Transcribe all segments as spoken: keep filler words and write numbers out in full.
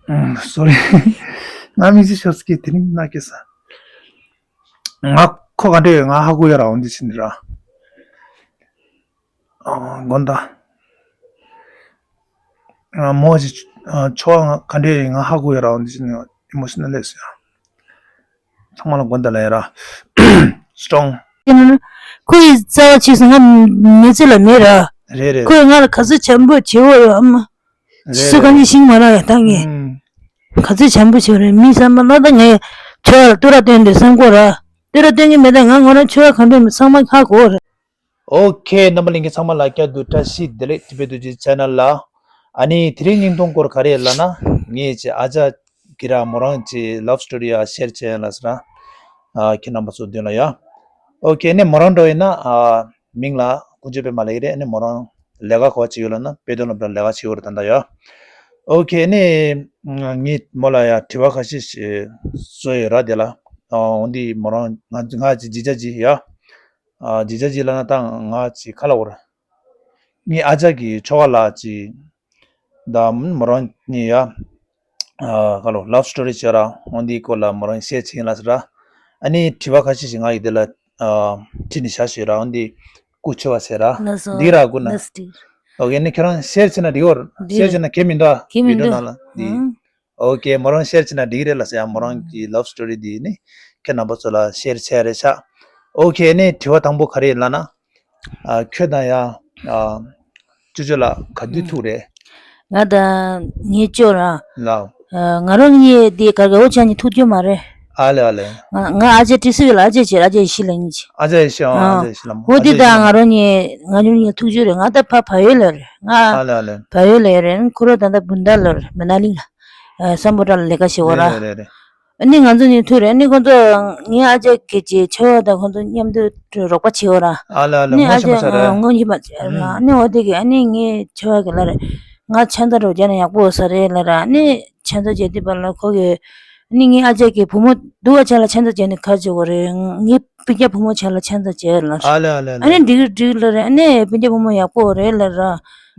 ཨུམ། སོ་རི། ང་མི་ཚེ་ཤོར་སྐད་དེ་རིང་ན་སྐད་ས། ང་ཁོ་ག་འདྲ་ཡོད་ང་ཧ་གོ་ཡ་ར་འོང་འདི་ཕྱིན་ར། ཨ། དགོན་བདག་ཨ། མོ་ཞིག་ཨ། ཆོ་ག་ག་འདྲ་ཡོད་ང་ཧ་གོ་ཡ་ར་འོང་འདི་ཕྱིན་ཨི་མོ་ཤི་ནལ་ལས་སོ་ཡ། ཚང་མ་ལ་དགོན་བདག་ལ་ཡ་ར། སི་ཊོང་། ཁོ་ཡི་རྩ་བ་ཆེ་སོང་ང་མི་ཚེ་ལ་མེད་ར། རེད་རེད། ཁོས་ང་ལ་ག་ཚོད་བྱམས་པོ་བྱེད་འོ་ཡོད་ཨ་མ། རེད་སུ་གང་རེད། གི་ཤིང་མ་རག་ཡ་ད་ངས། ཨུམ། ག་ཚོད་བྱམས་པོ་བྱེད་རེད་མི་བསམ་པ་ལ་ད་ངས་ཆོ་ག་ལ་བསྟོད་ར་སྟོན་འདོད་བསམ་གོ་ར། བསྟོད་ར་སྟོན་གི་མེད་ད་ང་ངོ་རང་ཆོ་ག་གང་འདོད་མི་ཚང་མ་ཧ་གོ་རེད། ཨོ་ཁེ། རྣམ་པ་ལྷན་རྒྱས་ཚང་མ་ལ་བསྐྱར་དུ་བཀྲ་ཤིས་བདེ་ལེགས། ཊི་བེཊ་རྡོ་རྗེ་ཆེ་ནལ་ལ། ཨ་ནི་དེ་རིང་སྙིང་སྟོང་སྐོར་ག་རེ་ལབ་ན་ངས་ཅི་ཨ་ཅག་གི་ར་མོ་རང་ཅི་ལབ་སི་ཊོ་རི་ཡ་ཤེར་བྱས་ལ་ཟེར་ན། ཨ་ཁྱེད་རྣམ་པ་ཚོ་མདུན་ལ་ཡ། ཨོ་ཁེ། ཨ་ནི་མོ་རང་འགྲོ་ཡིན་ན་ཨ་མིང་ལ་ཀུན་སྤྱོད་པད་མ་ལབ་ཀྱི་རེད། ཨ་ནི་མོ་རང་ལས་ཀ་ག་བ་བྱེད་ཡོད་ལབ་ན་དཔེ་སྟོན་སློབ་གྲྭ་ལས་ཀ་བྱེད་ཡོད་རེད་ད་ལྟ་ཡ། ཨོ་ཁེ། ཨ་ནི་ངས་མོ་ལ་ཡ་དྲི་བ་ཁ་ཤས་ཤིག་བཟོས་ཡོད་ར་དེ་ལ། ཨ་འོ་འདི་མོ་རང་ང་ང་ཅི་ཇི་ཅག་ཅི་ཡ། ཨ་ཇི་ཅག་ཅི་ལབ་ན་ད་ང་ཅི་ཁ་ལ་འོར། ངའི་ཨ་ཅག་གི་ཆོ་ག་ལ་ཅི། ད་མོ་རང་གཉིས་ཡ། ཨ་ཁ་ལོ་ལབ་སི་ཊོ་རི་བྱས་ར་འོ་འདིའི་སྐོར་ལ་མོ་རང་ཤེར་བྱེད་ཡིན་ལ་ཟེར་ར། ཨ་ནི་དྲི་བ་ཁ་ཤས་ཤིག་ང་ཡི་དེ་ལ་ཨ་དྲིས་ནས་བཞག་ཤོད་ར་འོ་འདི་སྐུ་ཆེ་བ་ཟེར་ར། ལགས་སོ། འདི་ར་སྐུ་ན། ལགས་སོ། ཨོ་ཁེ། ཨ་ནི་ཁྱེད་རང་ཤེར་བྱེད་ན་འགྲིག་གོ། འགྲིག་ཤེར་རེད། བྱེད་ན་ཁྱད་མི་འདུག་ཨ། ཁྱད་མི་བི་ཌི་ཡོ་འདུག་ནང་ལ་འདི། ཨང་། ཨོ་ཁེ། མོ་རང་ཤེར་བྱེད་ན་འགྲིག་གི་རེད་ལ་ཟེར་ཡ། མོ་རང་གི་ལབ་སི་ཊོ་རི་འདི་ནི་ཁྱེད་རྣམ་པ་ཚོ་ལ་ཤེར་བྱས་རེད་ཤག་ཨོ་ཁེ། ཨ་ནི་དྲི་བ་དང་པོ་ག་རེ་ཡིན་ལབ་ན། ཨ་ཁྱོད་དང་ཡ་ཨ་ཅོ་ཅོ་ལགས་ག་དུས་ཐུག་རེད། ང་དང་ངའི་ཅོ་ར། ལགས། ཨ་ང་རང་གཉིས་འདི་ག་ག་འོ་ཅག་གཉིས་ཐུག་རྒྱུ་མ་རེད། ཨ་ལེ་ཨ་ལེ། ང་ང་ཨ་ཅེ་ཏི་སི་བི་ལ་ཨ་ཅེ་ཅེ་ཨ་ཅེ་ཡེ་ཤེས་ལ་གཉིས་ཅེ། ཨ་ཅེ་ཡེ་ཤེས། ཨ་ཨ་ཅེ་ཡེ་ཤེས་ལ་མོ། འོ་དེ་ཨ་ཅེ་ཡེ་ཤེས་དང་ལ་ང་རང་གཉིས་ང་རང་གཉིས་ཐུག་རྒྱུ་རེད། ང་ད་ཕ་བལ་ཡུལ་ལ་རེད། ང་ཨ་ལེ་ཨ་ལེ། བལ་ཡུལ་ལ་ཡོད་རེད། ཁོ་རང་ད་ལྟ་བུན་དར་ལ་རེད། མ་ན་ལི་ལ། ཨ་སམ་བྷོ་ཊ་ལ་ལས་ཀ་བྱེད་འོ་ར། རེད་རེད་རེད། ཨ་ནི་ང་ཚོ་གཉིས་ཐུག་རེད། ཨ་ནི་ཁོ་ཚོ་ངའི་ཨ་ཅག་གི་ཅེ་ཆོ་དང་ཁོ་ཚོ་མཉམ་དུ་རོགས་པ་བྱེད་འོ་ར། ཨ་ལེ་ཨ་ལེ། ཨ་ནི་ངོ་ཨ་ཤེས་པ་ཅག་ཆགས་རེད། ཨ་ངོ་ཤེས་པ་ཅག་རེད། ཨ་ནི་འོ་དེ་གི་ཨ་ནི་ངའི་ཆོ་བ་གི་ལ་རེད། ང་ཆང་ས་རོགས་བརྒྱབ་ན་ཡག་པོ་ས་རེད་ལ་ར། ཨ་ནི་ཆང་ས་བརྒྱབ་དུས་པ་ལ་ཁོ་གི་ཨ་ནི་ངའི་ཨ་ཅག་གི་བུ་མོ་སྡུག་ག་ཆ་ལ་ཆང་ས་བརྒྱབ་ནས་ག་བྱེད་དགོས་རེད། ངའི་སྤུན་ཀྱག་བུ་མོ་ཆ་ལ་ཆང་ས་བརྒྱབ་ལ་ར། ཨ་ལེ་ཨ་ལེ་ཨ་ཨ་ནི་ལེ། འགྲིག་གི་འགྲིག་ལ་རེད། ཨ་ནི་སྤུན་ཀྱག་བུ་མོ་ཡག་པོ་རེད་ལ་ར། ཨ་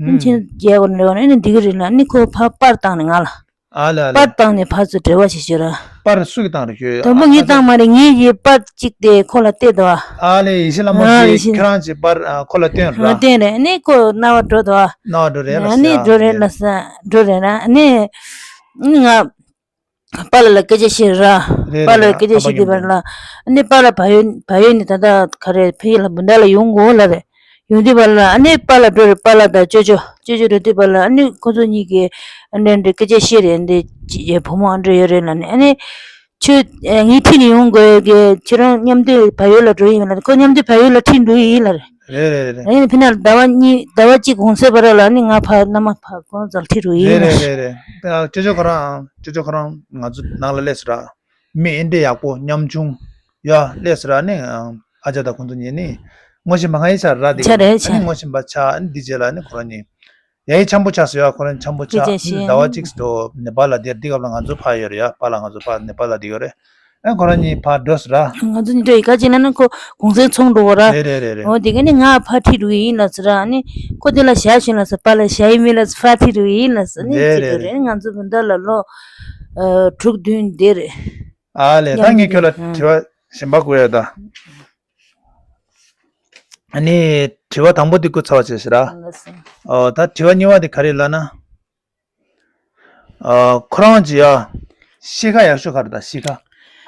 ནི་ཆང་ས་བརྒྱབ་དགོས་རེད་ལ་ར། ཨ་ནི་འགྲིག་གི་རེད་ལ། ཨ་ནི་ཁོ་ཕར་པར་བཏང་ནས་ང་ལ། ཨ་ལེ་ཨ་ལེ། པར་བཏང་ནས་ཕར་ཚུར་འབྲེལ་བ་བྱེད་ཤོད་ར། པར་སུ་གིས་བཏང་རེད་ཁྱོད། དང་པོ་ཨ་ངས་ཨ་བཏང་མ་རེད། ངས་ཡི་པར་གཅིག་དེ་ཁོ་ལ་སྟེར་དོ། ཨ་ལེ་ཡེ་ཤེས་ལྷ་མོ། ཨ་ཡེ་ཅིག་ཤེས། ཁྱོད་རང་གིས་པར་ཨ་ཁོ་ལ་སྟོན་ར། ཨ་སྟོན་རེད། ཨ་ནི་ཁོ་རྣ་བ་འགྲོ་དོ། རྣ་བ་འགྲོ་རེད་ལ་ཨ་ནི་ཟེར། འགྲོ་རེད་ལ་ཟེར། འགྲོ་རེད་ར། ཨ་ནི་ང་པཱ་ལགས་ལ་སྐད་ཆ་བཤད་ར། རེད་པཱ་ལགས་ལ་རེད་སྐད་ཆ་བཤད་དུས་པར་ལ་ཨ་ནི་པཱ་ལགས་བལ་ཡུལ་བལ་ཡུལ་ནས་ད་ལྟ་ག་རེ་ཕ་གི་ལ་བུན་དར་ལ་ཡོང་དགོས་ལ་རེད། ཡོང་དུས་པ་ལ་ཨ་ནི་པཱ་ལགས་འགྲོ་རེད། པཱ་ལགས་དང་ཅོ་ཅོ་ཅོ་ཅོ་འགྲོ་དུས་པ་ལ་ཨ་ནི་ཁོ་ཚོ་གཉིས་ཀྱིས་ཨ་འདྲ་འདྲ་སྐད་ཆ་བཤད་རེད། འདི་ཅི་ཡའི་བུ་མོ་ཨ་འདྲ་ཡོད་རེད་ལབ་ནས། ཨ་ནི་ཁྱོད་ངའི་འཁྲིས་ནས་ཡོང་དགོས་གི། ཁྱེད་རང་མཉམ་དུ་བལ་ཡུལ་ལ་འགྲོ་ཡིན་ལབ་ནས། ཁོ་མཉམ་དུ་བལ་ཡུལ་ལ་ཁྲིད་འགྲོ་ཡིན་ལབ་རེད། རེད་རེད་རེད། ཨ་ནི་ཕི་ན་ཟླ་བ་གཉིས་ཟླ་བ་གཅིག་གུང་སེང་བར་ལ་ཨ་ནི་ང་ཕར་མནའ་མ་ཕར་ཁོང་རྩར་ཁྲིད་འགྲོ་ཡིན་རེད་ལབ་རེད་རེད་རེད། ཅོ་ཅོ་ཁོ་རང་ཅོ་ཅོ་ཁོ་རང་ང་ཚོ་ནང་ལ་སླེབས་སོང་ར། མི་ཨེ་འདྲས་ཡག་པོ་ཉམ་ཆུང་ཡ་སླེབས་སོང་ར། ནི་ཨ་ཅག་དང་ཁོང་ཚོ་གཉིས་ནི་ངོ་ཤེས་པ་ང་ཡི་ཆ་ར་དེ་ཆ་རེད་ཆ། ཨ་ནི་ངོ་ཤེས་པ་ཆགས། ཨ་ནི་འདི་རྗེས་ལ་ནི་ཁོ་རང་གཉིས་ཡ་ཡི་འཆམ་པོ་ཆགས་སོང་ཡ། ཁོ་རང་འཆམ་པོ་ཆགས། སྐད་ཆ་བཤད། ཟླ་བ་གཅིག་ཏུ་ནེ་པཱལ་ལ་བསྡད། འདི་སྐབས་ལ་ང་ཚོ་ཕར་ཡོད་རེད་ཡ། པཱ་ལགས་ང་ཚོ་ཕར་ནེ་པཱལ་ལ་བསྡད་ཡོད་རེད། ཨ་ཁོ་རང་གཉིས་ཕར་འགྲོ་སོང་ར། ང་ཚོ་གཉིས་འགྲོ་ཡི་ག་ཅིག་ན་ནི་ཁོ་གུང་སེང་ཚོང་འགྲོ་གོ་ར། རེད་རེད་རེད་རེད། འོ་དེ་ག་ནི་ང་ཕར་ཁྲིད་འགྲོ་གི་ཡིན་ལབ་སོང་ར། ཨ་ནི་ཁོ་དེ་ལ་ཞག་ཤིང་ལབ་སོང་། པཱ་ལགས་ཞག་ཡིན་མིན་ལབ་སོང་། ཕར་ཁྲིད་འགྲོ་གི་ཡིན་ལབ་སོང་། ཨ་ནི་རེད་ཅིག་རེད་ག་རེད། རེད། ང་ཚོ་བུན་དར་ལ་ལོ་ཨ་དྲུག་བདུན་བསྡད་རེད། ཨ་ལེ། ད་ངས་ཁྱོད་ལ་དྲི་བ་གཞན་པ་བཀོད་ཡ་ད། ཨ་ནི་དྲི་བ་དང་པོ་དེ་བཀོད་ཚར་བ་བྱས་ཤག་ར། ལགས་སོ། ཨོ་ད་དྲི་བ་གཉིས་པ་དེ་ག་རེ་ལབ་ན། ཨ་ཁོ་རང་གི་ཡ་གཤིས་ཀ་ཡག་ཤོས་ག་རེ། ད་གཤིས་ཀ་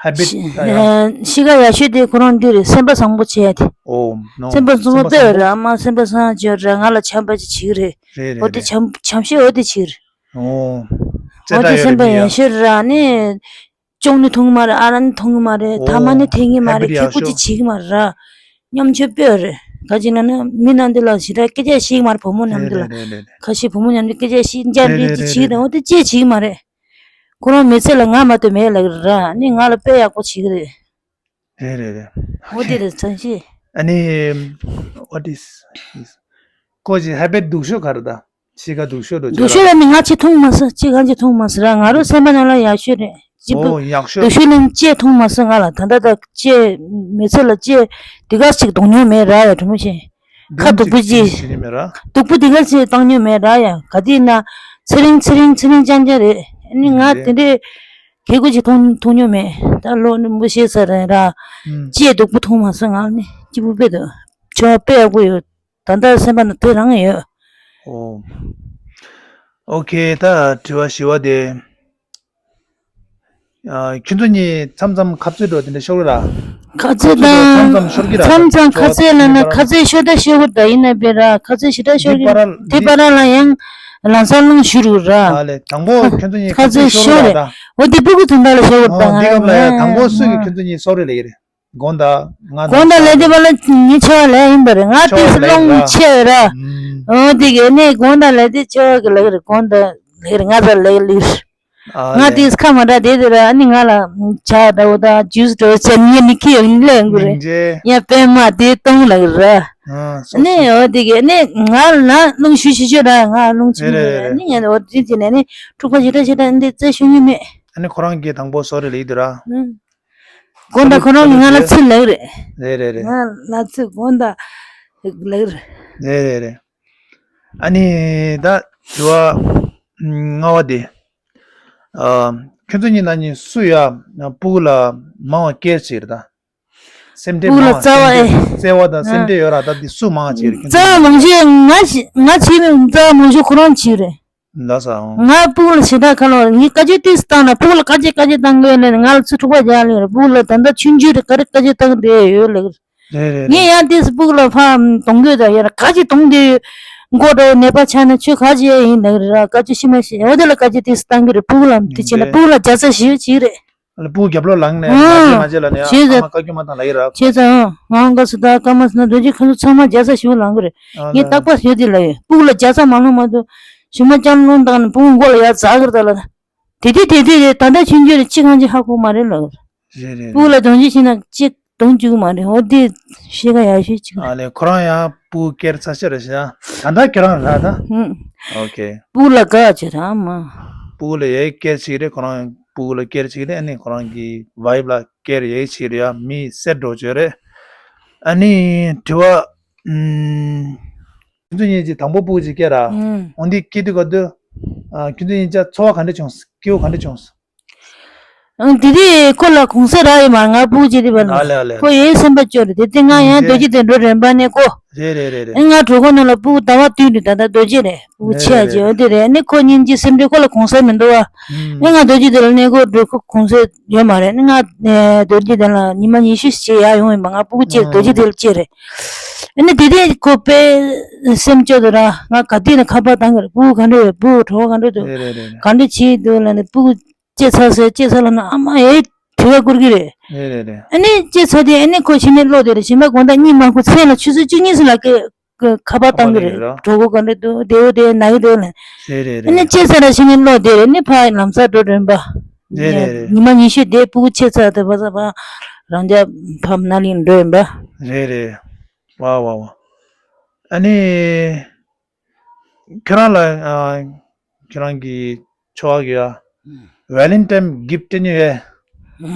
ཧེ་བིཊ་གཤིས་ད་ཡ། ཨ་གཤིས་ཀ་ཡག་ཤོས་དེ་ཁོ་རང་འདི་རེད། སེམས་པ་བཟང་པོ་བྱས་ཏེ། ཨོ་ནོ། སེམས་པ་བཟང་པོ་དཔེ་ཡོད་ར། ཨ་མ་སེམས་པ་བཟང་བྱས་ར། ང་ལ་བྱམས་པ་ཅིག་བྱེད་ཀྱི་རེད། རེད་རེད་འོ་དེ་རེད། བྱམས་བྱམས་ཤོས་འོ་དེ་བྱེད་ཀྱི་རེད། ཨོ། ཨོ་དེ་སེམས་པ་ཡག་ཤོས་ར། ཨ་ནི། ཅོང་ནི་འཐུང་གི་མ་རེད། ཨ་རག་ནི་འཐུང་གི་མ་རེད། ཐ་མག་ནི་འཐེན་གི་མ་རེད། ཧེ་བིཊ་ཡག་ཤོས། ཁྱད་པར་ཅིག་བྱེད་གི་མ་རེད་ར། ཉམ་ཆུང་དཔེ་རེད། ག་ཅིག་ན་ནི་མི་ནང་འདི་ལ་ཞེ་དྲག་སྐད་ཆ་བཤད་གི་མ་རེད། བུ་མོ་ནང་འདི་ལ། རེད་རེད་རེད། ཁ་ཤས་བུ་མོ་ནང་འདི་སྐད་ཆ་བཤད་འཇར་འདི་ཅིག་བྱེད་དང་། འོ་དེ་ཅིག་བྱེད་གི་མ་རེད། ཁོ་རང་མི་ཚེ་ལ་ང་མ་གཏོགས་མེད་ལབ་ཀྱི་རེད་ར། ནི་ང་ལ་དཔེ་ཡག་པོ་བྱེད་ཀྱི་རེད། རེད་རེད་རེད། འོ་དེ་རེད་ཚང་ཤེས། ཨ་ནི། What is this? ཁོ་ཅིག་ཧེ་བིཊ་སྡུག་ཤོས་ག་རེ་ད། གཤིས་ཀ་སྡུག་ཤོས་རུ་སྡུག་ཤོས་ལ་ནི་ང་ཅིག་འཐུང་མ་སོང་། ཅིག་གང་ཅིག་འཐུང་མ་སོང་ར། ང་རང་སེམས་པ་ནང་ལ་ཡག་ཤོས་རེད། གཅིག་པུ། ཨོ་ཡག་ཤོས། སྡུག་ཤོས་ལ་ཅིག་འཐུང་མ་སོང་། ང་ལ་ད་ལྟ་ད་ཅིག་མི་ཚེ་ལ་ཅིག་དེ་ག་ཅིག་གཏོང་མྱོང་མེད་ར་ཡ། དྲང་མོ་བཤད། ཁ་སྡུག་པོ་ཅིག་ཅིག་བྱེད་མྱོང་མེད་ར། སྡུག་པོ་དེ་ག་ཅིག་བཏང་མྱོང་མེད་ར་ཡ། ག་དུས་ན་ཚེ་རིང་ཚེ་རིང་ཚེ་རིང་རྐྱང་རྐྱང་རེད། ཨ་ནི་ང་དེ་འདྲའི་གད་སྐོམ་ཅིག་མཐོང་མཐོང་མྱོང་མེད། ད་ལོ་ནི་མི་ཤེས་ས་རེད་ར། ཅི་སྡུག་པོ་མཐོང་མ་སོང་། ང་ནི་སྐྱིད་པོ་དཔེ་འདུག་ཆོ་བ་དཔེ་ཡག་པོ་ཡོད། ད་ལྟ་སེམས་པ་ན་དེ་རང་ཡོད། ཨོ། ཨོ་ཁེ། ད་དྲི་བ་བཞི་བ་དེ། ཨ། ཁྱོད་ཚོ་གཉིས་མཚམས་མཚམས་ཁ་རྩོད་འགྲོ་དེ་འདྲ་ཤོར་གི་ར། ཁ་རྩོད་དང་མཚམས་མཚམས་ཤོར་གི་ར། མཚམས་མཚམས་ཁ་རྩོད་ལ་ན་ཁ་རྩོད་ཤོར་ད་ཤོར་གི་ར། ཡིན་ན་དཔེ་ར་ཁ་རྩོད་ཞེ་དྲག་ཤོར་གི་ར། དེ་བར་ལ་ཡང་ལམ་སང་རླུང་ཤུར་གི་ར། ཨ་ལེ། དང་པོ་ཁྱོད་ཚོ་གཉིས་ཁ་རྩོད་ཤོར་གི་ར། འོ་དེ་སྤུ་གུ་དུང་ད་ལ་ཤོར་གི་ར། ད་ང་འདི་སྐབས་ལ་ཡང་དང་པོ་སུ་གི་ཁྱོད་ཚོ་གཉིས་སོ་རི་ལ་ཡི་རེད། དགོང་དག་ང་དགོང་དག་ལས་དེ་བ་ལ་ཉི་ཆ་ལས་ཡིན་པ་རེད། ང་དེ་སློང་ཆེ་ར། ཨོ་དེ་གས་ནས་དགོང་དག་ལས་དེ་ཆེ་བ་གི་ལག་རེད། དགོང་དག་ལས་རེད། ང་ཚ་ལས་ལིར། ང་དེ་ཁ་མ་འདྲ་དེ་དེ་ར། ཨ་ནི་ང་ལ་ཇ་འདྲ་བོ་དང་ཇུས་འདྲ་བོ་བྱས་ཉེ་ནི་ཁི་ཡོང་ལས་འགུ་རེད། ཡ་པད་མ་དེ་གཏོང་ལག་ར། ཨ་ནི་ཨོ་དེ་གས་ནས་ང་ལ་རླུང་ཤུ་ཤུ་ཤུ་ར། ང་རླུང་ཆུ་རེད། ཨ་ནི་ཡ་ཨོ་དེ་དེ་ནས་ནི་འཁྲུག་པ་ཞེ་དྲག་ཞེ་དྲག་འདི་རྩེ་ཤུ་ཉི་མེད། ཨ་ནི་ཁོ་རང་གིས་དང་པོ་སོ་རེ་ལིག་དུ་ར། དགོང་དག་ཁོ་རང་གིས་ང་ལ་ཚིག་ལབ་རེད། རེད་རེད་རེད། ང་ལ་ཚིག་དགོང་དག་ལབ་རེད། རེད་རེད་རེད། ཨ་ནི་ད་དྲི་བ་ལྔ་བ་དེ། ཨ། ཁྱོད་ཚོ་གཉིས་ནང་གཉིས་སུ་ཡ་སྤུ་གུ་ལ་མང་བ་སྐྱེལ་བྱེད་རེད་ད། སེམས་ཁྲལ་སྤུ་གུ་ལ་མང་བ། རྩ་བ་ཨེ། བརྩེ་བ་དང་སེམས་ཁྲལ་ཡོད་ར། ད་འདི་སུ་མང་བ་བྱེད་རེད་ཁྱོད་ཚོ་གཉིས། རྩ་བ་མང་ཤོས་ང་བྱེད། ང་བྱེད་མི། རྩ་བ་མང་ཤོས་ཁོ་རང་བྱེད་རེད། ལ་ས་འོང་། ང་སྤུ་གུ་ལ་ཞེ་དྲག་ཁ་ལོ། ངས་བཀའ་བཀྱོན་ཏིས་བཏང་ན་སྤུ་གུ་ལ་བཀའ་བཀྱོན་བཀའ་བཀྱོན་བཏང་གི་ཡོད་ལས་ང་ལ་ཚུར་འཁྲུག་པ་རྒྱག་ལེ་རེད། སྤུ་གུ་ལ་ད་ལྟ་ཆུང་ཆུང་རེད། ག་རེ་བཀའ་བཀྱོན་བཏང་གི་བསྡད་ཡོད་ལེ། རེད་རེད། ངས་ཡང་ཏིས་སྤུ་གུ་ལ་ཕར་གཏོང་གི་ཡོད་ད་ཡོད་ར། ག་ཅིག་གཏོང་གི་ཡོད། མགོ་འདྲ་ནད་པ་ཆགས་ན་ཆོས་ག་ཅིག་ཡིན་ལེ་ར། བཀའ་བཀྱོན་ཤི་མ་ཤི་འོ་དེ་ལ་བཀའ་བཀྱོན་ཏིས་བཏང་གི་རེད། སྤུ་གུ་ལ་དེ་བྱས་ན་སྤུ་གུ་ལ་རྒྱ་ཚ་ཞིག་ཅིག་རེད། ཨ་ལེ་སྤུ་གུ་རྒྱབ་ལོགས་ལངས་ནས་ང་ཚོས་མ་བྱེད་ལ་ནས་ཨ་བྱས་ཙང་། མ་བཀའ་བཀྱོན་མ་བཏང་ལ་ཡི་ར། བྱས་ཙང་། ང་ག་སུ་ད་ཀ་མ་སུ་ན་རྡོ་རྗེ་ཁ་ཚུ་ཚང་མ་རྒྱ་ཚ་ཞིག་ལངས་གི་རེད། ཨ་ངས་ལེ། རྟག་པར་ཞུ་དེ་ལ་ཡོད། སྤུ་གུ་ལ་རྒྱ་ཚ་མ་ལངས་མ་གཏོགས་ཞུ་མ་ཅང་ལོང་བཏང་ནས་སྤུ་གུ་མགོ་ལ་ཡར་འཛག་གི་རེད་ད་ལ། དེ་དུས་དེ་དུས་རེད། ད་ལྟ་ཆུང་ཆུང་རེད། ཅི་གང་ཅི་ཧ་གོ་མ་རེད་ལ། རེད་རེད་སྤུ་གུ་ལ་རེད། གདོང་ཅི་ཤེས་ན་ཅི་གདོང་བཅུག་མ་རེད། འོ་དེ་ཤེས་ཀ་ཡག་ཤོས་ཅིག་རེད། ཨ་ལེ་ཁོ་རང་ཡང་སྤུ་གུ་སྐྱེར་ཚ་ཤ་རེད་ཤག་ད་ལྟ་ཁྱེད་རང་ར་ད། ཧུམ། ཨོ་ཁེ། སྤུ་གུ་ལ་དགའ་བྱེད་རང་མ། སྤུ་གུ་ལ་ཡའི་སྐྱེར་ཅིག་རེད། ཁོ་རང་སྤུ་གུ་ལ་སྐྱེར་ཅིག་རེད། ཨ་ནི་ཁོ་རང་གི་ཝའིབ་ལ་སྐྱེར་ཡའི་ཅིག་རེད་ཡ། མི་སེར་འགྲོ་བྱོས་རེད། ཨ་ནི་དྲི་བ། ཨུམ། ཁྱོད་ཚོ་གཉིས་ཀྱིས་དང་པོ་སྤུ་གུ་ཅིག་སྐྱེས་ར། ཨུམ། འོན་ཏེ་སྐྱེས་དུས་ག་དུས། ཨ། ཁྱོད་ཚོ་གཉིས་ཀྱི་ཚོར་བ་ག་འདྲ་བྱུང་། སྐྱེ་བོ་ག་འདྲ་བྱུང་། ཨང་། དེ་དུས་ཁོ་ལ་གུང་སེང་རག་ཡོད་མ་རེད། ང་སྤུ་གུ་སྐྱེས་དུས་བར་ལ། ཨ་ལེ་ཨ་ལེ། ཁོ་ཡའི་སེམས་པ་སྐྱོ་རེད། དེ་དུས་ང་ཡང་རྡོ་རྗེ་གདན་འགྲོ་རན་པ་ནས་ཁོ། རེད་རེད་རེད་རེད། ཨེ་ང་གྲོད་ཁོག་ནང་ལ་སྤུ་གུ་ཟླ་བ་བདུན་རེད། ད་ལྟ་རྡོ་རྗེ་རེད། སྤུ་གུ་ཆེ་བ་ཅིག་ཡོད་དེ་རེད། ཨ་ནི་ཁོ་སྙིང་རྗེ་སེམས་ཁྲལ། ཁོ་ལ་གུང་སེང་མི་འདུག་བ། ཨེ་ང་རྡོ་རྗེ་གདན་ལ་གནས་སྐོར་འགྲོ། ཁོ་གུང་སེང་ཡོད་མ་རེད། ཨ་ནི་ང་རྡོ་རྗེ་གདན་ལ་ཉི་མ་ཉི་ཤུ་ཞིག་ཡར་ཡོང་ཡིན་པ། ང་སྤུ་གུ་སྐྱེས། རྡོ་རྗེ་གདན་ལ་སྐྱེས་རེད། ཨ་ནི་དེ་དུས་ཁོ་དཔེ་སེམས་སྐྱོ་དུ་ར། ང་ག་དུས་ན་ཁ་པར་བཏང་གི་རེད། སྤུ་གུ་ག་འདྲ་ཡོད། སྤུ་གུ་གྲོད་ཁོག་ག་འདྲ་འདུག་རེད་རེད་རེད་རེད། ག་འདྲ་བྱེད་འདུག་ལབ་ནས་སྤུ་གུ་སྐྱེས་ཚར་ཟེར། སྐྱེས་ཚར་ལབ་ན་ཨ་མ་ཡའི་དྲི་བ་བསྐུར་གི་རེད། རེད་རེད་རེད། ཨ་ནི་སྐྱེས་ཚར་དུས་ཨ་ནི་ཁོ་ཕྱི་ནས་ལོག་བསྡད་རེད། གཞན་པ་དགོང་དག་གཉིད་མ་ཁུག་མཚན་ལ་ཆུ་ཚོད་བཅུ་གཉིས་ཙམ་ལ་ཁ་པར་བཏང་གི་རེད། ཁ་པར་རེད་ར། གྲོད་ཁོག་ག་འདྲ་འདུག་བདེ་བོ་བདེ་ན་གི་འདུག་ལབ། རེད་རེད་ཨ་ནི་རེད། སྐྱེས་ཚར་ལ་ཕྱི་ནས་ལོག་བསྡད་རེད། ཨ་ནི་ཕར་ལམ་སང་འགྲོ་དྲན་པ། རེད་རེད་རེད། ཉི་མ་ཉི་ཤུ་དེ་སྤུ་གུ་ཆེ་ཚར་དུས་བ་ས་བ་རང་ཅག་ཕམ་ན་ལིང་འགྲོ་ཡིན་པ། རེད་རེད། ཝ་ཝ་ཝ། ཨ་ནི། ཁྱེད་རང་ལ། ཨ། ཁྱེད་རང་གི་ཆོ་ག་གི་ཨ། ཝེ་ལེན་ཊེན་གིཕ་སྤྲད་མྱོང་ཡོད།